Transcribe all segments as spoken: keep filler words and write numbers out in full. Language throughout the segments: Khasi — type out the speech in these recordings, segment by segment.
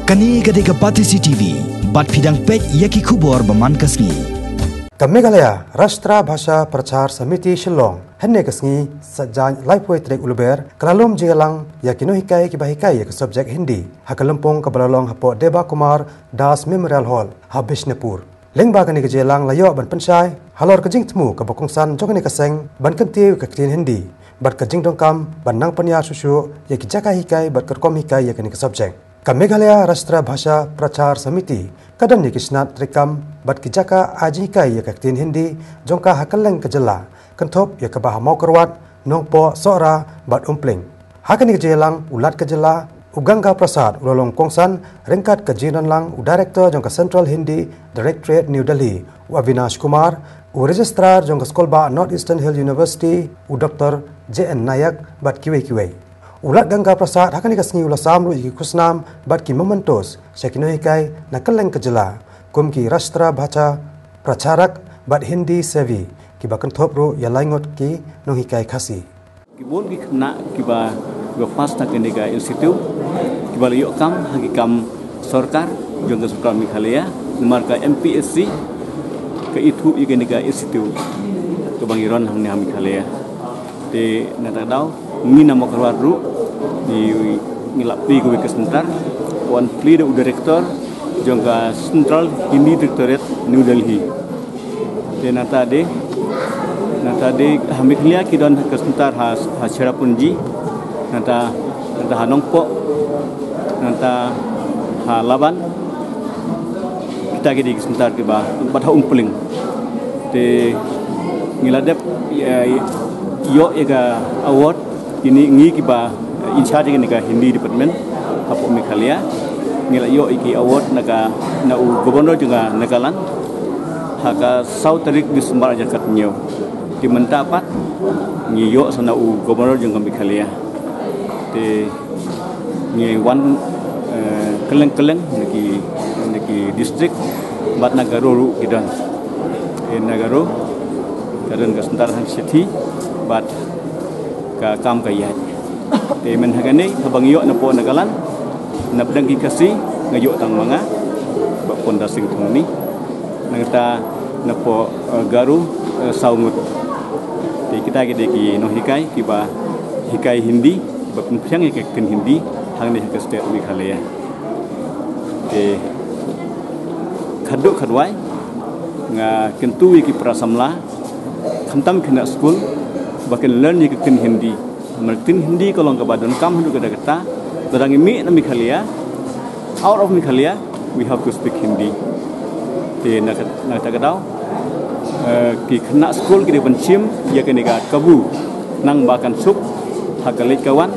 Kane ka dei ka Batesi T V, bad phi dang peit ïa ki khubor ba man ka sngi. Ka Meghalaya Rashtra Bhasha Prachar Samiti Shillong, hynne ka sngi, Saitjaiñ laiphew tarik u Lber, ka la lum jingïalang ïa ki nonghikai kiba hikai ïa ka subject Hindi ha ka lympung kaba la long hapoh Deba Kumar Das Memorial Hall ha Bishnupur. Lyngba kane ka jingïalang la ïoh ban pynshai halor ka jingthmu kaba kongsan jong kane ka seng ban kyntiew ïa ka ktien Hindi bad ka jingdonkam ban nang pynïar shuh shuh ïa ki jaka hikai bad ka rukom hikai ïa kane ka subject. Ka Meghalaya Rashtra Bhasha Prachar Samiti ka don ïa ki snat treikam bad ki jaka ai jinghikai ïa ka ktien Hindi jong ka ha kylleng ka jylla, kynthup ïa kaba ha Mawkyrwat, Nongpoh, Sohra bad Umpling. Ha kane ka jingïalang, u Lat ka jylla u Ganga Prasad u la long kongsan ryngkat ka jingdonlang u Director jong ka Central Hindi Directorate, New Delhi, u Avinash Kumar, u Registrar jong ka Skulbah North Eastern Hill University, u Doctor J N Nayak bad kiwei kiwei. U Lat Ganga Prasad ha kane ka sngi u la sam ruh ïa ki khusnam bad ki mementos sha ki nonghikai na kylleng ka jylla, kum ki Rashtra Bhasha Pracharak bad Hindi Sevi, kiba kynthup ruh ïa lai ngut ki nonghikai Khasi. Ki bun ki khynnah kiba, kiba pass na kane ka institute, kiba la ïoh kam ha ki kam sorkar jong ka sorkar Meghalaya, namar ka M P S C ka ithuh ïa kane ka institute kaba ngi run hangne ha Meghalaya. Te na kata ka daw ngi na Mawkyrwat ruh ngi, ngi la plie kawei ka center, wan plie da u director jong ka Central Hindi Directorate, New Delhi. Te nangta de, nangta de ha Meghalaya ki don ka center ha, ha Cherrapunji, nangta, nangta ha Nongpoh, nangta ha Laban. Kita ki dei ki center kiba, bad ha Umpling. Te ngi la dep, eh, ïoh ïa ka award, kine ngi kiba in charge kane ka Hindi department hapoh Meghalaya. Ngi la ïoh ïa ki award na ka, na u Governor jong ka Nagaland ha ka saw tarik December arhajar khathynñiew. Te mynta pat ngi ïoh sa na u Governor jong ka Meghalaya. Te ngi wan, eh, kylleng kylleng na ki, na ki district bad na Garo ruh ki don. Te na Garo ka don ka center ha Shithi bad ka kam ka ïaid. Te mynta ha kane haba ngi ïoh napoh Nagaland, na pdeng ki Khasi nga ïoh tang ma nga, Bah Punda Singh Thongni. Nangta napoh, eh, Garo, eh, saw ngut. Te kita ki dei ki nonghikai kiba hikai Hindi, ba pynphriang ïa ka ktien Hindi hangne ha ka state Meghalaya. Te khadduh khadwai nga kyntu ïa ki para samla, khamtam ki khynnah skul, ba kin learn ïa ka ktien Hindi. Namar ka ktien Hindi ka long kaba donkam haduh katta katta, lada ngi mih na Meghalaya, out of Meghalaya, we have to speak Hindi. Te na ka, na kata ka daw, eh, ki khynnah skul ki dei ban shim ïa kane ka kabu, nang ba kan suk ha ka leit ka wan,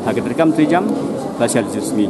ha ka treikam treijam, la shai la shai sngi.